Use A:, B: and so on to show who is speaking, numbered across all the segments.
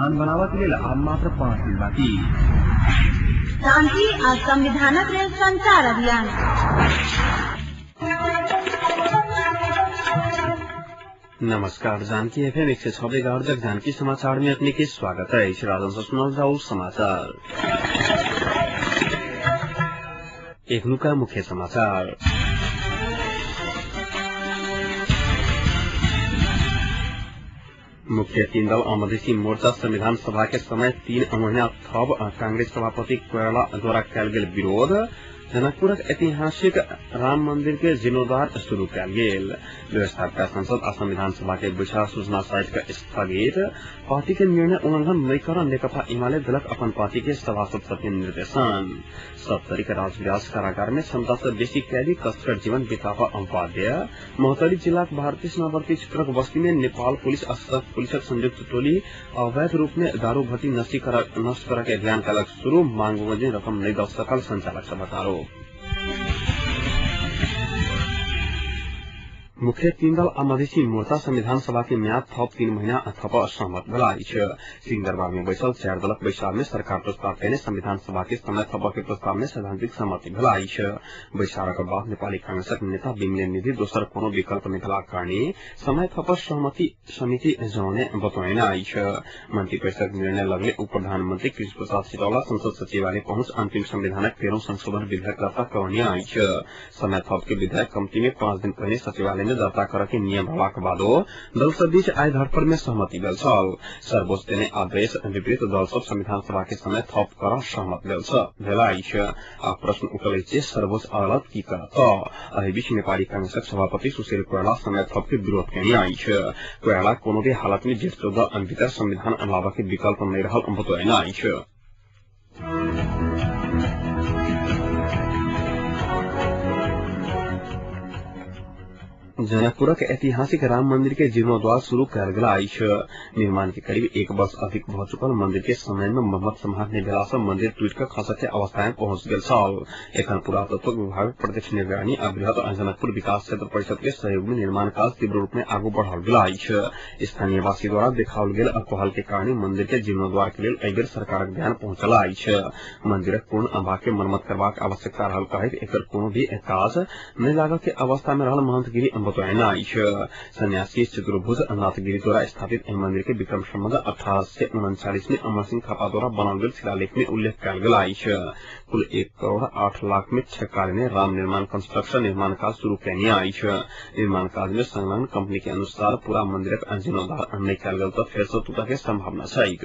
A: संविधान बनाबऽ के लेल आब मात्र 5 दिन बाकी।
B: शांति आ संविधानक लेल संचार अभियान।
C: नमस्कार, जानकी एफएम 106 मेगाहर्ट्ज जानकी समाचार में अपने के स्वागत है। राजन से सुनल जाऊ समाचार। एखनुका मुख्य समाचार। मुख्य तीन दल मधेसी मोर्चा संविधान सभा के समय 3 महीना थप कांग्रेस सभापति कोइराला द्वारा कयल गेल विरोध। जनकपुरक ऐतिहासिक राम मंदिर के जीर्णोद्धार शुरू कयल गेल। व्यवस्थापिका संसद आ संविधान सभा के बैसार सूचना साइट के स्थगित। पार्टी के निर्णय उल्लंघन नहि कर नेकपा एमाले देलक अपन पार्टी के सभासद सबके निर्देशन। सप्तरी के राजविराज कारागार में क्षमता से बेसी कैदी कष्टकर जीवन बिताब बाध्य। महोत्तरी जिलाक भारतीय सीमावर्ती क्षेत्रक बस्ती में नेपाल पुलिस आ सशस्त्र पुलिसक संयुक्त टोली अवैध रूप में दारू भट्टी नष्ट कर के अभियान कयलक शुरू। मांग बमोजिम रकम नहि दऽ सकल संचालक सभक आरोप। मुख्य तीन दल आ मधेसी मोर्चा संविधान सभा के म्याद थप 3 महीना थप सहमत भेला अछि। सिंहदरबार में बैसल 4 दलक बैसार में सरकार प्रस्ताव कयने संविधान सभा के समय थप के प्रस्ताव में सैद्धांतिक सहमति भेला अछि। बैसारक बाद नेपाली कांग्रेसक नेता बिमले निधि दोसर कोनो विकल्प नहि भेलाक कारणे समय थप सहमति समिति जनौने बतौने अछि। मंत्री परिषदक निर्णय लगले उप प्रधानमंत्री कृष्ण प्रसाद सिटौला संसद सचिवालय पहुंच अंतिम संविधानक 13 संशोधन विधेयक दर्ता करौने अछि। समय थप के विधेयक कम्ती में 5 दिन पहिने सचिवालय में दर्ता कर के नियम रहलाक बादो दल सब बीच आइ धरफड़ में सहमति भेल छल। सर्वोच्च देने आदेश विपरीत दल सब संविधान सभा के समय थप कर सहमत भेल अछि। आ प्रश्न उठल अछि जे सर्वोच्च अदालत की करत। एहि बीच नेपाली कांग्रेसक सभापति सुशील कोइराला समय थप के विरोध कयने अछि। कोइराला कोनो भी हालत में जेठ 14 भीतर संविधान लाबऽ के विकल्प नहि रहल बतौने अछि। जनकपुरक ऐतिहासिक राम मंदिर के जीर्णोद्धार शुरू कयल गेल अछि। निर्माण के करीब 1 वर्ष अधिक भऽ चुकल मंदिर के समय में मरम्मत सम्हार नहि भेला सँ मंदिर टूटि कऽ खसय के अवस्था में पहुंच गेल छल। एखन पुरातत्व विभागक प्रत्यक्ष निगरानी आ बृहत जनकपुर विकास क्षेत्र परिषद के सहयोग में निर्माण काज तीव्र रूप में आगू बढ़ल गेल अछि। स्थानीयवासी द्वारा देखाओल गेल पहल के कारणे मंदिर के जीर्णोद्धार के लेल एहि बेर सरकारक ध्यान पहुंचल अछि। मंदिरक पूर्ण भाग के मरम्मत करबाक आवश्यकता रहल कहैत एकर कोनो भी काज नहि लागऽ के अवस्था में रहल महंत गिरी अछि। सन्यासी चतुर्भुज नाथगिरी द्वारा स्थापित एहि मंदिर के विक्रम संवत 1839 में अमर सिंह थापा द्वारा बनाओल गेल शिलालेख में उल्लेख कयल गेल अछि। कुल 1 करोड़ 8 लाख में ठेक्का लेने राम निर्माण कंस्ट्रक्शन निर्माण काज शुरू कयने अछि। निर्माण काज में संलग्न कंपनी के अनुसार पूरा मंदिरक जीर्णोद्धार नहि कयल गेल तऽ फेर सँ टूटऽ के संभावना छैक।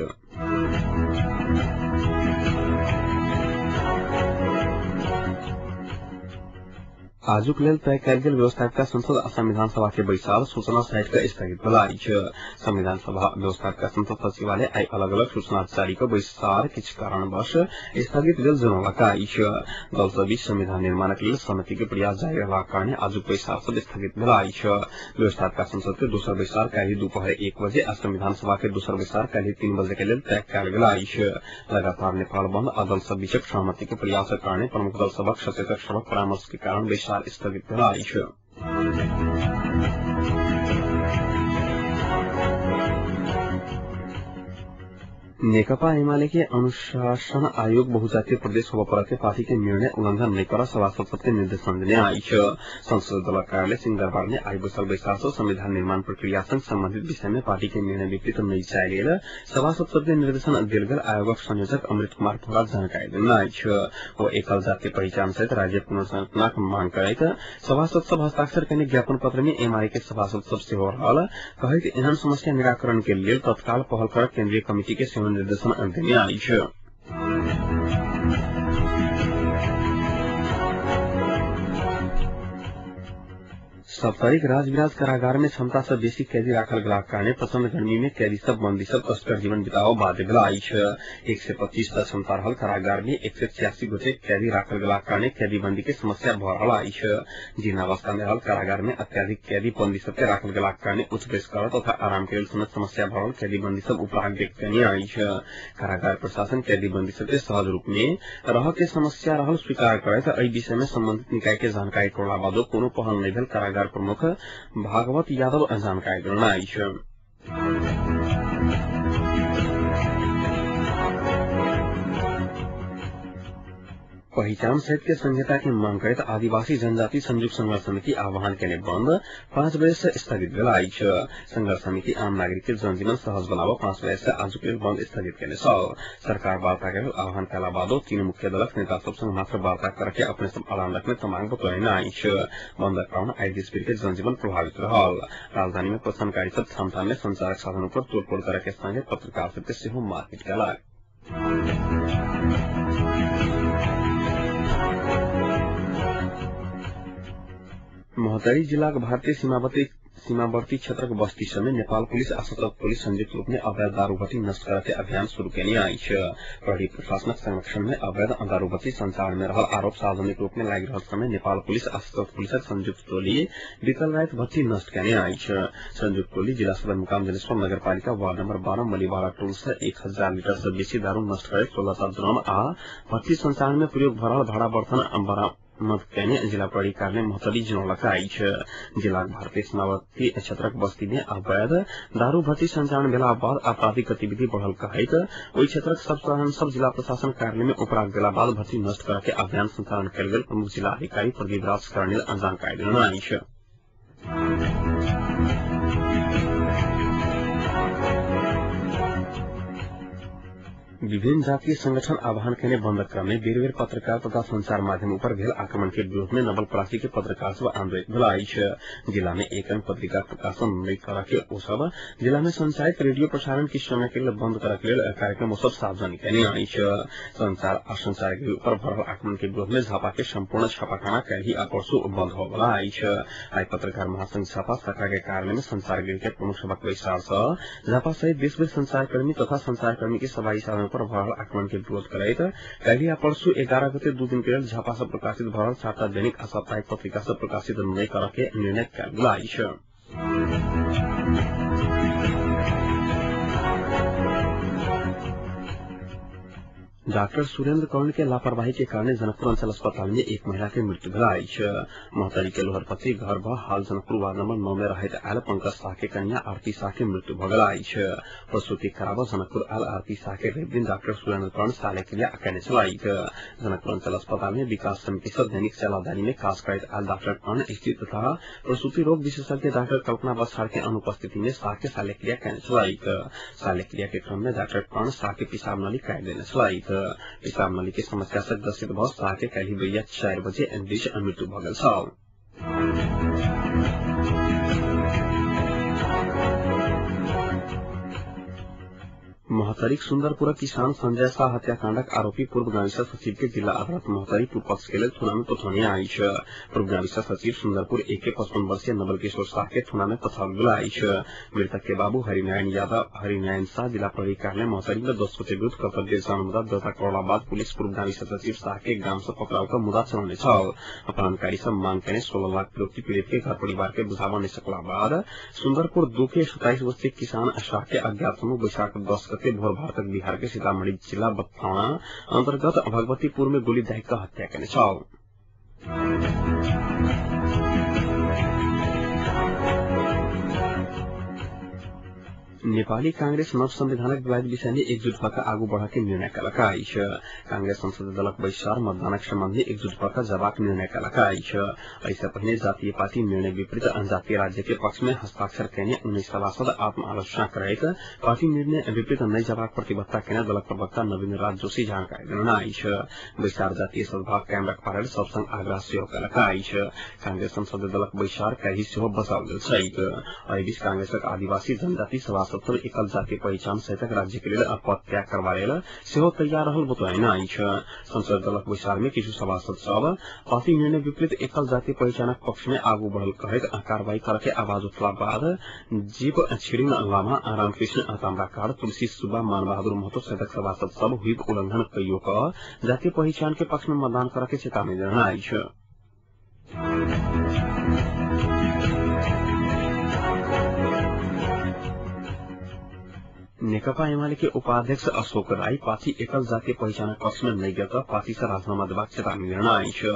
C: आजुक लेल तय कयल गेल व्यवस्थापिका संसद आ संविधान सभा के बैसार सूचना साइट के स्थगित भेल अछि। संविधान सभा व्यवस्थापिका संसद सचिवालय आइ अलग अलग सूचना जारी कऽ बैसार किछु कारणवश स्थगित भेल जनौलक अछि। दल सब बीच संविधान निर्माणक लेल सहमति के प्रयास जारी रहलाक कारणे आजुक बैसार सब स्थगित भेल अछि। व्यवस्थापिका संसद के दोसर बैसार काल्हि दुपहर 1 बजे आ संविधान सभा के दोसर बैसार काल्हि 3 बजे के लेल तय कयल गेल अछि। लगातार नेपाल बंद आ दल सब बीचक सहमति के प्रयासक कारणे प्रमुख दल सभक सचेतक सभक परामर्श के कारण बैसार स्थगित भेल अछि। नेकपा एमाले के अनुशासन आयोग बहुजातीय प्रदेश होबऽ पड़ऽ के पार्टी के निर्णय उल्लंघन नहि कर सभासद सबके निर्देशन देने अछि। संसदीय दलक कार्यालय सिंहदरबार में आइ बैसल बैसार सँ संविधान निर्माण प्रक्रिया संग संबंधित विषय में पार्टी के निर्णय विपरीत नहि जाय लेल सभासद सबके निर्देशन देल गेल आयोगक संयोजक अमृत कुमार थोड़ा जानकारी देने अछि। ओ एकल जातीय पहिचान सहित राज्य पुनर्संरचनाक मांग करैत सभासद सब हस्ताक्षर कयने ज्ञापन पत्र में एमाले के सभासद सब सेहो रहल कहैत एहन समस्या निराकरण के लेल तत्काल पहल कर केन्द्रीय कमिटी के सेहो निर्देशन देने अछि। सप्तरीक राजविराज कारागार में क्षमता से बेसी कैदी राखल गेलाक कारणे प्रचंड गर्मी में कैदी सब बंदी सब कष्टकर जीवन बिताओ बाध्य भेल अछि। 125 टा क्षमता रहल कारागार में 186 गोटे कैदी राखल गेलाक कारणे कैदी बंदी के समस्या भऽ रहल अछि। जीर्णावस्था में रहल कारागार में अत्याधिक कैदी बंदी सब के राखल गेलाक कारणे उच्च बैस करऽ तथा आराम के लेल समेत समस्या भऽ रहल कैदी बंदी सब उपराग व्यक्त कयने अछि। कारागार प्रशासन कैदी बंदी सब के सहज रूप में रहऽ के समस्या रहल स्वीकार करैत एहि विषय में संबंधित निकाय के जानकारी करला बादो कोनो पहल नहि भेल कारागार प्रमुख भागवत यादव जानकारी देने अछि। पहिचान सहित के संहिता के मांग करैत आदिवासी जनजाति संयुक्त संघर्ष समिति आह्वान केने बंद 5 बजे से स्थगित भेल अछि। संघर्ष समिति आम नागरिक के जनजीवन सहज बनाव 5 बजे से आजुक लेल बंद स्थगित केने छल। सरकार वार्ता के आह्वान कयला बादो 3 मुख्य दलक नेता सब संग मात्र वार्ता करके अपने सब अड़ान रखने मांग बतौने अछि। बंदक कारण आइ देशभरि के जनजीवन प्रभावित रहल। राजधानी में प्रदर्शनकारी सब ठाम ठाम में संचारक साधन पर तोड़फोड़ करे के संगे पत्रकार सबके सेहो मारपीट केलक। महोत्तरी जिलाक भारतीय सीमावर्ती क्षेत्रक बस्ती सब में नेपाल पुलिस आ सशस्त्र पुलिस संयुक्त रूप में अवैध दारूभट्टी नष्ट करे के अभियान शुरू केने अछि। प्रहरी प्रशासनक संरक्षण में अवैध दारूभट्टी संचालन में रहल आरोप सार्वजनिक रूप में लागि रहल समय नेपाल पुलिस आ सशस्त्र पुलिसक संयुक्त टोली बीतल राति भट्टी नष्ट केने अछि। संयुक्त टोली जिला सदरमुकाम जलेश्वर नगरपालिका वार्ड नम्बर 12 मलिवाड़ा टोल से 1000 लीटर से बेसी दारू नष्ट करैत 16 ड्रम आ भट्टी संचालन में प्रयोग भऽ रहल भाड़ा बर्तन बरामद केने जिला प्रहरी कार्यालय महोत्तरी जनौलक अछि। जिलाक भारतीय सीमावर्ती क्षेत्रक बस्ती में अवैध दारू भट्टी संचालन भेला बाद आपराधिक गतिविधि बढ़ल कहैत ओहि क्षेत्रक सब जिला प्रशासन कार्यालय में उपराग देला बाद भट्टी नष्ट करे के अभियान संचालन कयल गेल प्रमुख जिला अधिकारी प्रदीप राज कर्णेल जानकारी देलनि अछि। विभिन्न जातीय संगठन आह्वान केने बंदक क्रम में बेर बेर पत्रकार तथा संचार माध्यम ऊपर भेल आक्रमण के विरोध में नवलपरासी के पत्रकार सब आंदोलित भेल अछि। जिला में एक अंक पत्रिका प्रकाशन नहि करऽ के ओ सब जिला में संचालित रेडियो प्रसारण के समय के लेल बंद करऽ के लेल कार्यक्रम ओ सब सार्वजनिक केने अछि। संचार आ संचार के ऊपर भऽ रहल आक्रमण के विरोध में झापा के संपूर्ण छापाखाना काल्हि आ परसू बंद होबला अछि। आइ पत्रकार महासंघ झापा शाखा के कार्यालय में संचार गृह के प्रमुख सभक बैसार सँ झापा सहित देशभरि संचारकर्मी तथा संचारकर्मी के सभाई साधन पर भऽ रहल आक्रमण के विरोध करैत काल्हि आ परसू 11 गते 2 दिन के लेल झापा सँ प्रकाशित भऽ रहल 7टा दैनिक आ साप्ताहिक पत्रिका सँ प्रकाशित नहि करऽ के निर्णय कयल गेल अछि। डाक्टर सुरेन्द्र कर्ण के लापरवाही के कारण जनकपुर अंचल अस्पताल में एक महिला के मृत्यु भेल अछि। महोत्तरी के लोहरपति घर भ हाल जनकपुर वार्ड नंबर 9 में रहैत आयल पंकज शाह के कन्या आरती शाह के मृत्यु भऽ गेल अछि। प्रसूति कराबऽ जनकपुर आयल आरती शाह के रवि दिन डाक्टर सुरेन्द्र कर्ण शल्यक्रिया केने छलथि। जनकपुर अंचल अस्पताल में विकास समिति सँ दैनिक चलादारी में काज करैत आयल डाक्टर कर्ण स्त्री तथा प्रसूति रोग विशेषज्ञ डाक्टर कल्पना बछाड़ के अनुपस्थिति में शाह के शल्यक्रिया केने छलथि। शल्यक्रिया के क्रम में डाक्टर कर्ण शाह के पिशाब नली काटि देने छलथि। पिशाब नली के समस्या से ग्रसित भऽ शाह के काल्हि बेरिया 4 बजे बीच मृत्यु भऽ गेल छल। महोत्तरीक सुन्दरपुरक किसान संजय शाह हत्याकांडक आरोपी पूर्व गाविस सचिव के जिल्ला अदालत महोत्तरी पूर्व पक्ष के लेल थुना में पठौने अछि। पूर्व गाविस सचिव सुन्दरपुर 1 के 55 वर्षीय नवल किशोर शाह के थुना में पठाओल गेल अछि। मृतक के बाबू हरिनारायण शाह जिला प्रहरी कार्यालय महोत्तरी में 10 गोटे विरूद्ध कर्तव्य मुद्दा दर्ता करला बाद पुलिस पूर्व गाविस सचिव शाह के गाम से पकड़ाव क मुद्दा चलौने छल। अपहरणकारी सब मांग केने 16 लाख विरोधी पीड़ित के घर परिवार के बुझाव नहि सकला बाद सुन्दरपुर 2 के 27 वर्षीय किसान शाह के अज्ञात समूह बैशाख 10 गते भोर भारतक बिहार के सीतामढ़ी जिला बथाना अंतर्गत भगवतीपुर में गोली दागि क हत्या केने छल। नेपाली कांग्रेस नव संविधानक विवादित विषय में एकजुट भऽ आगू बढ़ के निर्णय कयलक अछि। कांग्रेस संसदीय दलक बैसार मतदानक संबंध में एकजुट भऽ जबाक निर्णय कयलक अछि। एहिसँ पहिने जातीय पार्टी निर्णय विपरीत जातीय राज्य के पक्ष में हस्ताक्षर केने 19 सभासद आत्मआलोचना करैत पार्टी निर्णय विपरीत नहि जबाक प्रतिबद्धता केने दलक प्रवक्ता नवीन राज जोशी जानकारी देलनि अछि। बैसार जातीय सद्भाव कायम रखबा लेल सब संग आग्रह सेहो कयलक अछि। कांग्रेस संसदीय दलक बैसार काल्हि सेहो बसाओल गेल छैक। एहि बीच कांग्रेसक आदिवासी जनजाति सभासद एकल जातीय पहिचान सहितक राज्य के लेल पद त्याग करबा लेल सेहो तैयार रहल बतौलनि अछि। संसदीय दलक बैसार में किछु सभासद सब पार्टी निर्णय विपरीत एकल जातीय पहिचानक पक्ष में आगू बढ़ल कहैत कार्रवाई करऽ के आवाज उठला बाद जीव छिरिङ लामा, रामकृष्ण ताम्राकार, तुलसी सुब्बा, मानबहादुर महतो सहितक सभासद सब व्हिप उल्लंघन कइयो क जातीय पहिचान के पक्ष में मतदान करऽ के चेतावनी देलनि अछि। नेकपा एमाले के उपाध्यक्ष अशोक राई पार्टी एकल जातीय पहिचानक पक्ष में नहीं गया पार्टी से राजीनामा देबाक चेतावनी देना अछि।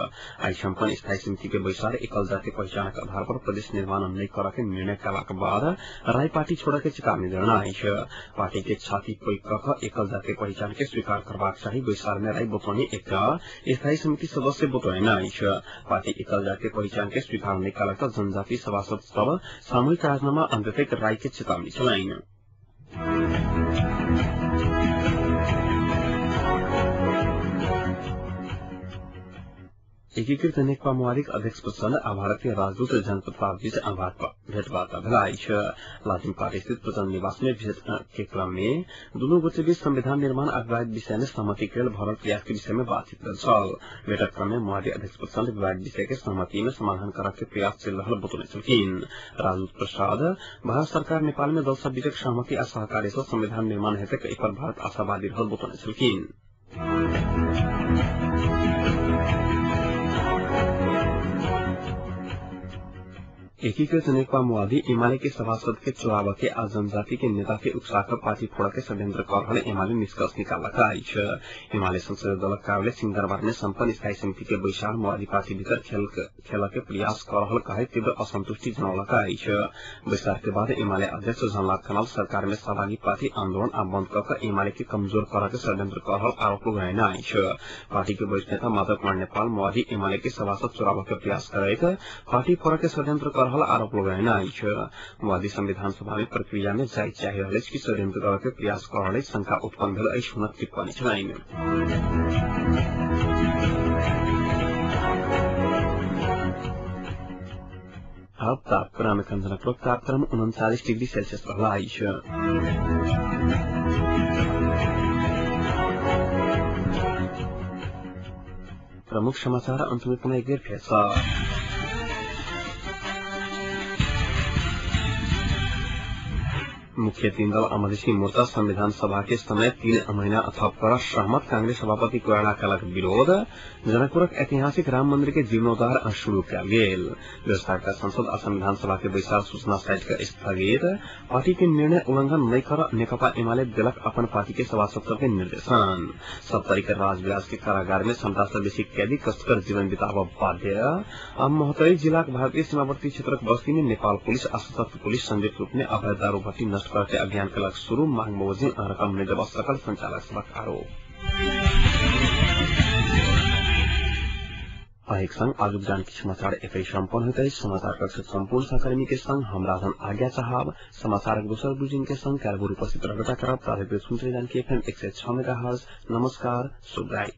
C: आइ सम्पन्न स्थायी समिति के बैसार एकल जातीय पहिचानक आधार पर प्रदेश निर्माण नहीं कर के निर्णय कयलाक बाद राई पार्टी छोड़ के चेतावनी देना अछि। पार्टी के छाती पैघ क एकल जातीय पहिचान के स्वीकार करबाक चाही बैसार में राई बतौने एकटा स्थायी समिति सदस्य बतौने अछि। पार्टी एकल जातीय पहिचान के स्वीकार नहीं कयलक त जनजाति सभासद सब सामूहिक राजीनामा अन्त्यतक राई के चेतावनी छलनि। एकीकृत नेकपा माओवादीक अध्यक्ष प्रचण्ड आ भारतीय राजदूत जनप्रताप बीच भेटवार्ता भेल अछि। लाजिमपाट स्थित प्रचण्ड निवास में भेट के क्रम में दुनू गोटे बीच संविधान निर्माण आ विवादित विषय में सहमति के लेल भरल प्रयास के विषय में बातचीत भेल छल। भेटक क्रम में माओवादी अध्यक्ष प्रचण्ड विवादित विषय के सहमति में समाधान करऽ के प्रयास चलि रहल बतौने छलखिन। राजदूत प्रसाद भारत सरकार नेपाल में दल सब बीचक सहमति आ सहकार्य सँ संविधान निर्माण हेतै एहि पर भारत आशावादी रहल बतौने छलखिन। एकीकृत नेकपा माओवादी एमाले के सभासद के चोराब के आ जनजाति के नेता के उकसा क पार्टी फोड़ के षड्यंत्र कर रहल एमाले निष्कर्ष निकाललक अछि। एमाले संसदीय दलक कार्यालय सिंहदरबार में सम्पन्न स्थायी समिति के बैसार माओवादी पार्टी भीतर खेल के प्रयास कर रहल कहैत तीव्र असंतुष्टि जनौलक अछि। बैसार के बाद एमाले अध्यक्ष झलनाथ खनाल सरकार में सहभागी पार्टी आन्दोलन आ बन्द क एमाले के कमजोर कर के षड्यंत्र कर रहल आरोप लगेने अछि। पार्टी के वरिष्ठ नेता माधव कुमार नेपाल माओवादी एमाले के सभासद चोराब के प्रयास करैत पार्टी फोड़ के षड्यंत्र कर रहल आरोप लगेने अछि। माओवादी संविधान सभा में प्रक्रिया में जाय चाहि रहल अछि कि षड्यंत्र करऽ के प्रयास कर रहल अछि शंका उत्पन्न भेल अछि हुनक टिप्पणी छलनि। अब तापक्रम एखन जनकपुरक तापक्रम 39 डिग्री सेल्सियस रहल अछि। प्रमुख समाचार अंत में पुनः एक बेर फेर सँ। मुख्य तीन दल मधेसी मोर्चा संविधान सभा के समय 3 महीना थप कर सहमत। कांग्रेस सभापति कोइराला कयलक विरोध। जनकपुरक ऐतिहासिक राम मंदिर के जीर्णोद्धार शुरू कयल गेल। व्यवस्थापिका संसद आ संविधान सभा के बैसार सूचना साइट के स्थगित। पार्टी के निर्णय उल्लंघन नहीं कर नेकपा एमाले देलक अपन पार्टी के सभासद सबके निर्देशन। सप्तरी के राजविराज के कारागार में क्षमता से बेसी कैदी कष्टकर जीवन बिताब बाध्य। अब महोत्तरी जिलाक भारतीय सीमावर्ती क्षेत्रक बस्ती में नेपाल पुलिस आ सशस्त्र पुलिस संयुक्त रूप में अवैध दारू भट्टी नष्ट करके अभियान कयलक शुरू। मांग बमोजिम रकम नहि देबऽ सकल संचालक सभक आरोप। एक संग आजुक जानकी समाचार एतै सम्पन्न होइत अछि। समाचार कक्ष सम्पूर्ण सहकर्मी के संग हम राधन आज्ञा चाहब। समाचारक दोसर बुलेटिन के संग काल्हि भोर उपस्थित रहबे करब। ताधरि सुनते जानकी एफएम 106 मेगाहर्ट्ज। नमस्कार, शुभ रात्रि।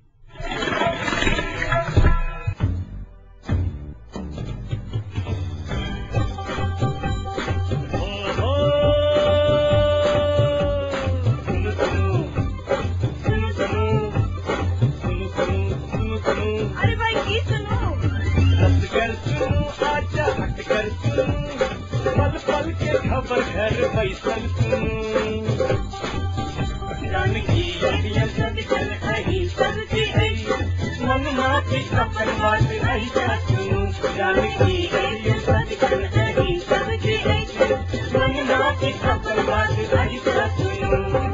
D: खबर घर बैसल सुनू जानकी सदिखन अहीं सबके अछि, मन माथि अपन बात अहिटा सुनू। जानकी सदिखन अहीं सबके अछि, मन माथि अपन बात अहिटा सुनू।